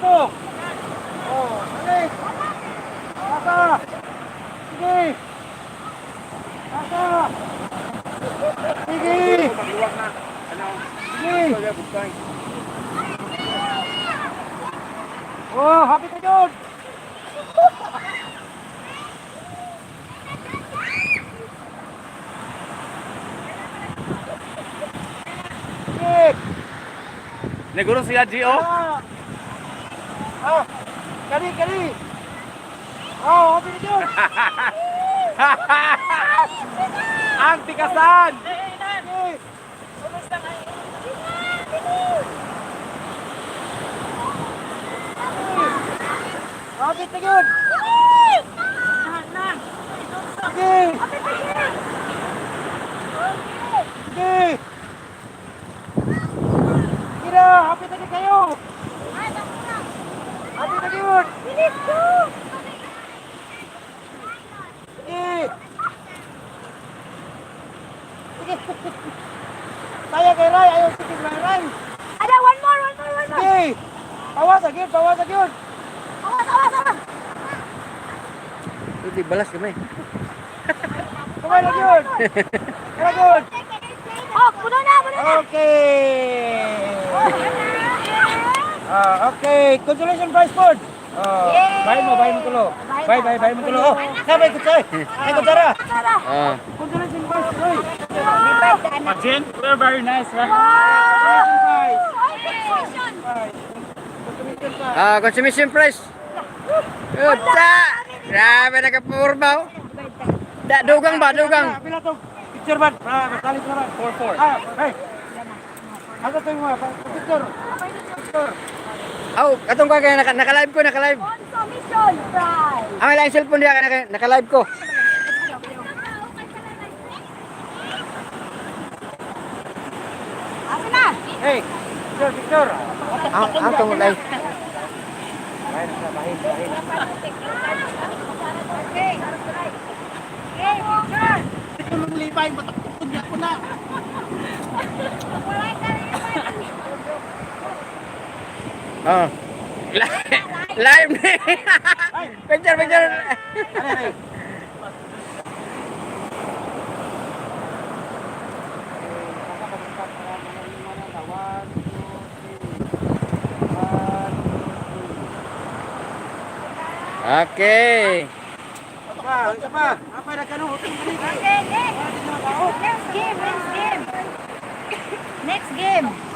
Ato. Oh, dali. Pasa. Sige. Pasa. Sige. Pagluwag na. Ano? Sige. Wala bugtay. Oh, happy ka yun. Sige. Naguro siya Gio. Ah. Ah. Kani, kani. Oh, happy na yun. Ang tikasan. Sige. Happy na yun. Sige. Sige. Sige na, happy na yun kayo. Happy na yun. Bilis ko! Sige. Sige. Saya kay Ray, ayaw sige kay Ray. Ada, one more, one more, one more! Sige. Awas agad, awas agad. Awas, awas, awas! Hindi, balas kami. Kamay lang yun. Kamay yun. Oh, puno na, puno na! Okay. Ah, okay. Consolation prize food. Oh, Yay! Bahay mo tulo. Bahay Bay, na. bay, bay mo tulo. Oh, sabay kutsay. Ay kutsara. Tara! Ah. Consolation prize, oy. Imagine, we're very nice, right? Wow! Prize. Ay, consolation! Prize. Consolation prize. Ah, consumption price. Uta! Grabe nakapurma oh. Da, dugang ba, dugang? Pila to? Picture man. Ah, masalit na man. 4-4. Ah, hey. Ano to yung mga picture? Picture. Aw, katong ka kaya naka, naka-live ko, naka-live. Consolation prize! Ang ilang cellphone diya naka, naka-live ko. Asa na? Hey, picture, picture. Ang tong live. Bahin na sila, bahin, bahin. Okay. Okay, picture! Tulong lipay, matakot niya ko na. Oh. Live ni. Picture, picture. Ano, ano? Okay. Pa, isa pa. Apa na kanu? Okay, next! Next game, next game! Next game!